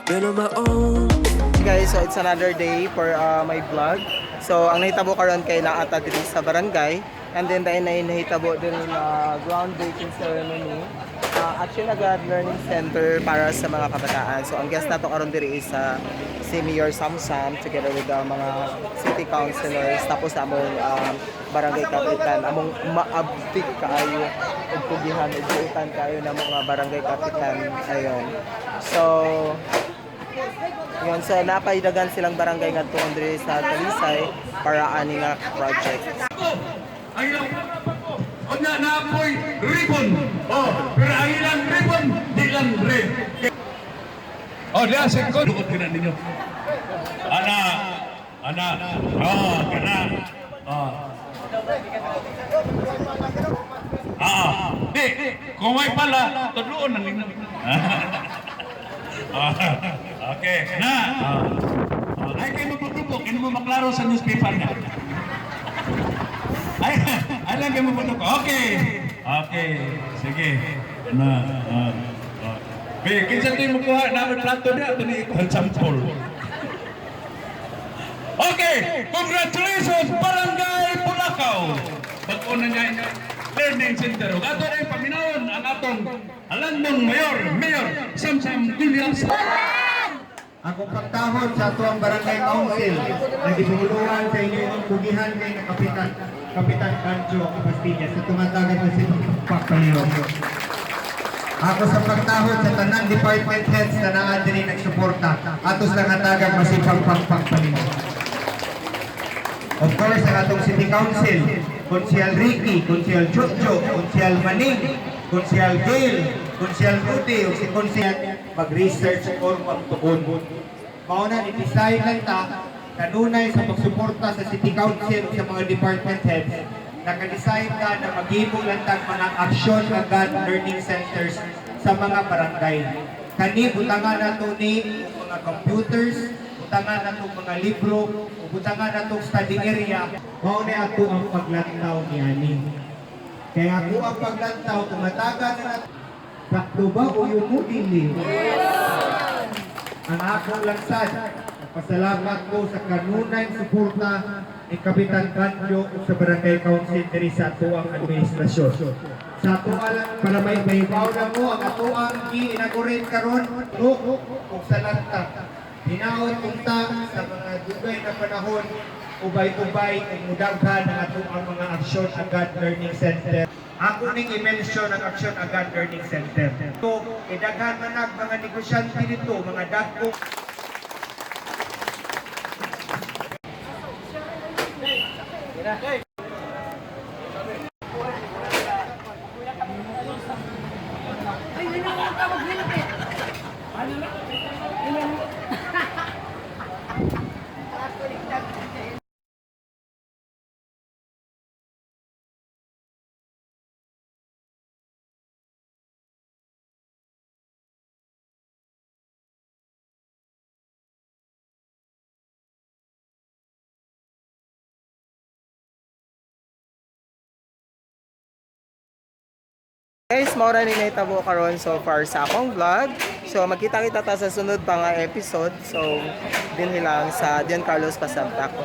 I've been on my own. Guys, so it's another day for my vlog. So ang nahitabo karon kay naa ta diri sa barangay and then dahil na nahitabo diri na groundbreaking ceremony. Action Agad Learning Center para sa mga kabataan. So ang guest nato karon diri is si Mayor Samsam together with the mga city councilors, tapos among barangay kapitan, among maabtik kaayo ug pugihan ug buutan kaayo na mga barangay kapitan ayon. So yun, so napaidagan silang barangay nga diri sa Talisay para ani nga project. Ang ilang Unya na apoy ribbon. Oh, pero ang ilang ribbon di lang red. Oh, diya sa ko. Duot na ninyo. Ana, ana. Oh, kana. Oh. Ah, di, kung may pala, tudloon na ninyo. Ah, okay, na. Ah. Ah, ay, kayo magpupok, hindi mo maklaro sa newspaper niya. Ay, ay lang kayo maputok. Okay. Okay. Sige. Na. Ah, ah. Be, kinsa tayo makuha namin plato niya, ito ni ikuhan sample. Okay! Congratulations, Barangay Bulacau! Bag-o na niya Learning Center. Ug ato na yung paminawon ang atong alandong mayor, Mayor Samsam Gullias. Akong pagtahod sa atuang barangay council na gipanguluhan sa inyong kugihan kay na Kapitan, Kapitan Pancho Castilla sa tumatagan na si Pagpakpayo. Ako sa pagtahod sa tanang department heads na naa diri nagsuporta atos lang hatagan masipag pagpagpalino. Of course, ang atong City Council, Konsehal Ricky, Konsehal Jojo, Konsehal Maning, Konsehal Gail, Konsehal Rudy, ug si Konsehal mag-research or magtuon. Mao na ni-design lang ta kanunay sa pagsuporta sa City Council ug sa mga department heads, naka-design ka na maghimo lang tag mga Aksyon Agad Learning Centers sa mga barangay. Kani butangan nato ni mga computers, butangan nato mga libro, ug butangan nato study area. Mao ni ato ang paglantaw ni ani. Kaya ako ang paglantaw, tumatagan na nato. Sakto ba o yun mo dili? Ang akong langsad, pasalamat ko sa kanunay suporta ni Kapitan Banjo ug sa Barangay Council diri sa atuang administrasyon. Sa atoa lang para may mahibaw na mo ang atoang gi-inaugurate karon no ug sa lanta. Hinaot unta sa mga dugay na panahon ubay-ubay ug mudaghan ang atoang mga Aksyon Agad Learning Center. Ako ning i-mention ang Aksyon Agad Learning Center. So, idaghan man nag mga negosyante dito, mga dagko. Guys, mao ra ni nahitabo karon so far sa akong vlog. So magkita-kita ta sa sunod pa nga episode. So dinhi lang sa Dian Carlos Pasanta ko.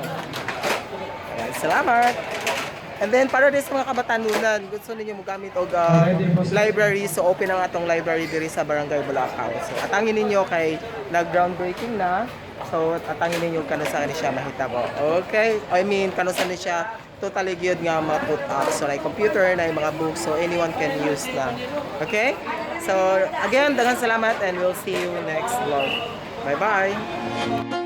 Ayan, salamat. And then para din sa mga kabatanunan, gusto ninyo mogamit og library, so open ang atong library diri sa Barangay Bulacau. So atangin ninyo kay nag groundbreaking na. So atangin ninyo kano sa ni siya mahitabo. Okay? I mean, kano sa ni siya totally gyud nga ma-put up. So like computer na yung mga books, so anyone can use na. Okay? So again, daghang salamat and we'll see you next vlog. Bye-bye.